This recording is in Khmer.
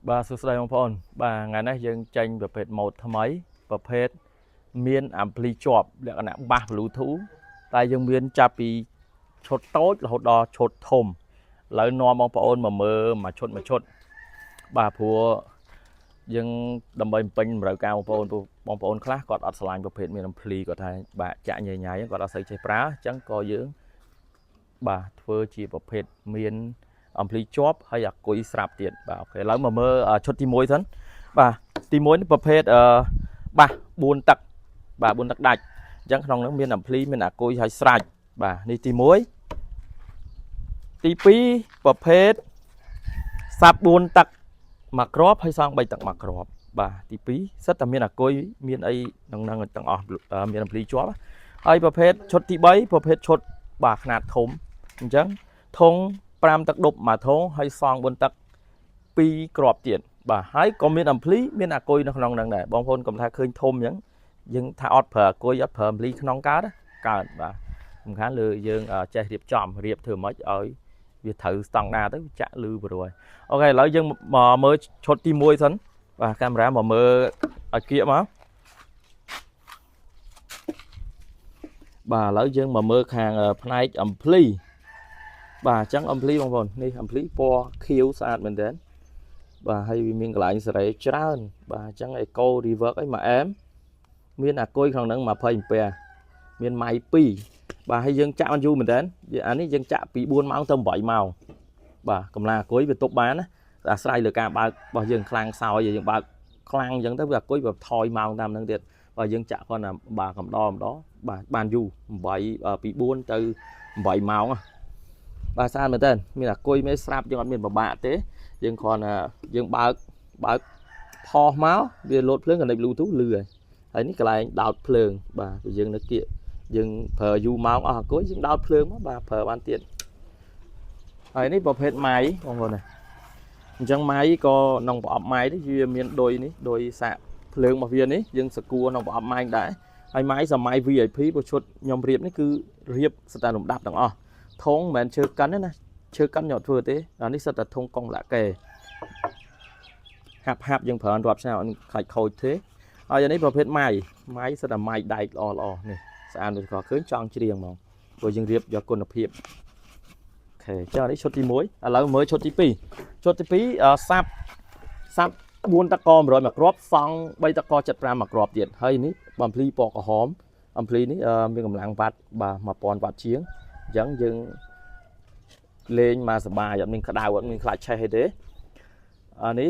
បាទសួស្តីបងប្អូនបាទថ្ងៃនេះយើងចេញប្រភេទម៉ូតថ្មីប្រភេទមានអាំភ្លីជាប់លក្ខណៈបាស Bluetooth តែយើងមានចាប់ពីឈុតតូចរហូតដល់ឈុតធំឥឡូវនាំបងប្អូនមកមើលមួយឈុតមួយឈុតបាទព្រោះយើងដើម្បីបំពេញតម្រូវការបងប្អូនព្រោះបងប្អូនខ្លះគាត់អត់ឆ្លាញ់ប្រភេទមានអាំភ្លីគាត់ថាបាទចាក់ញ៉ៃញ៉ៃគាត់អត់សូវចេះប្រើអញ្ចឹងក៏យើងបាទធ្វើជាប្រភេទមាន អំភ្លីជាប់ហើយអាគុយស្រាប់ទៀតបាទ OK ឥឡូវមកមើលឈុតទី1សិនបាទទី1នេះប្រភេទអឺបាស4ទឹកបាទ4ទឹកដាច់អញ្ចឹងក្នុងនោះមានអំភ្លីមានអាគុយហើយស្រាច់បាទនេះទី1ទី2ប្រភេទ sub 4ទឹកមួយគ្រាប់ហើយសង់3ទឹកមួយគ្រាប់បាទទី2សិតតែមានអាគុយមានអីក្នុងហ្នឹងទាំងអស់មានអំភ្លីជាប់ហើយប្រភេទឈុតទី3ប្រភេទឈុតបាទខ្នាតធំអញ្ចឹងធុង5ទឹកដប់មួយធុងហើយសង់4ទឹក2គ្រាប់ទៀតបាទហើយក៏មានអំភ្លីមានអាគុយនៅក្នុងហ្នឹងដែរបងប្អូនកុំថាឃើញធំអញ្ចឹងយើងថាអត់ប្រើអាគុយអត់ប្រើអំភ្លីក្នុងកើតកើតបាទសំខាន់លើយើងចេះរៀបចំរៀបធ្វើម៉េចឲ្យវាត្រូវស្តង់ដាទៅចាក់លឺព្រោះហើយ OK ឥឡូវយើងមកមើលឈុតទី1សិនបាទកាមេរ៉ាមកមើលឲ្យគៀកមកបាទឥឡូវយើងមកមើលខាងផ្នែកអំភ្លីបាទអញ្ចឹងអំភ្លីបងប្អូននេះអំភ្លីពណ៌ខៀវស្អាតមែនទែនបាទហើយវាមានកន្លែងសេរីច្រើនបាទអញ្ចឹង Eco Rework អីមួយអែមមានអាគុយក្នុងហ្នឹង20អាំពែមានម៉ៃ2បាទហើយយើងចាក់បានយូរមែនទែនអានេះយើងចាក់ពី4ម៉ោងទៅ8ម៉ោងបាទកម្លាំងអាគុយវាទប់បានណាអាស្រ័យលើការបើករបស់យើងខ្លាំងខ្សោយយើងបើកខ្លាំងអញ្ចឹងទៅវាអាគុយវាថយម៉ោងតាមហ្នឹងទៀតបើយើងចាក់គាត់ណាបាទកំដរម្ដងបាទបានយូរ8ពី4ទៅ8ម៉ោងបាទស្អាតមែនតើមានអាគុយមានស្រាប់យើងអត់មានពិបាកទេយើងគ្រាន់តែយើងបើកបើកផុសមកវាលោតភ្លើង connect Bluetooth លឺហើយហើយនេះកន្លែងដោតភ្លើងបាទព្រោះយើងនៅគៀកយើងប្រើយូរម៉ោងអស់អាគុយយើងដោតភ្លើងមកបាទប្រើបានទៀតហើយនេះប្រភេទម៉ៃបងប្អូនណាអញ្ចឹងម៉ៃក៏ក្នុងប្រអប់ម៉ៃនេះវាមានឌុយនេះឌុយសាកភ្លើងរបស់វានេះយើងសកួរក្នុងប្រអប់ម៉ៃដែរហើយម៉ៃសម័យ VIP ព្រោះឈុតខ្ញុំរៀបនេះគឺរៀបស្តែលំដាប់ទាំងអស់ធុងមិនមែនឈើកិនទេណាឈើកិនខ្ញុំអត់ធ្វើទេអានេះសិតតែធុងកុងឡាកេហាប់ហាប់យើងប្រើរាប់ឆ្នាំអត់ខ្លាចខូចទេហើយអានេះប្រភេទម៉ៃម៉ៃសិតតែម៉ៃដែកល្អល្អនេះស្អាតដូចក៏ឃើញចង់ច្រៀងហ្មងព្រោះយើងរៀបយកគុណភាព OK ចឹងនេះឈុតទី1ឥឡូវមើលឈុតទី2ឈុតទី2 sub sub 4តក100មួយគ្រាប់សង់3តក75មួយគ្រាប់ទៀតហើយនេះបំភ្លីពណ៌ក្រហមអំភ្លីនេះមានកម្លាំងវ៉ាត់បាទ1000វ៉ាត់ជាងអញ្ចឹងយើងលេងមកសបាយអត់មានក្តៅអត់មានខ្លាចឆេះអីទេអានេះ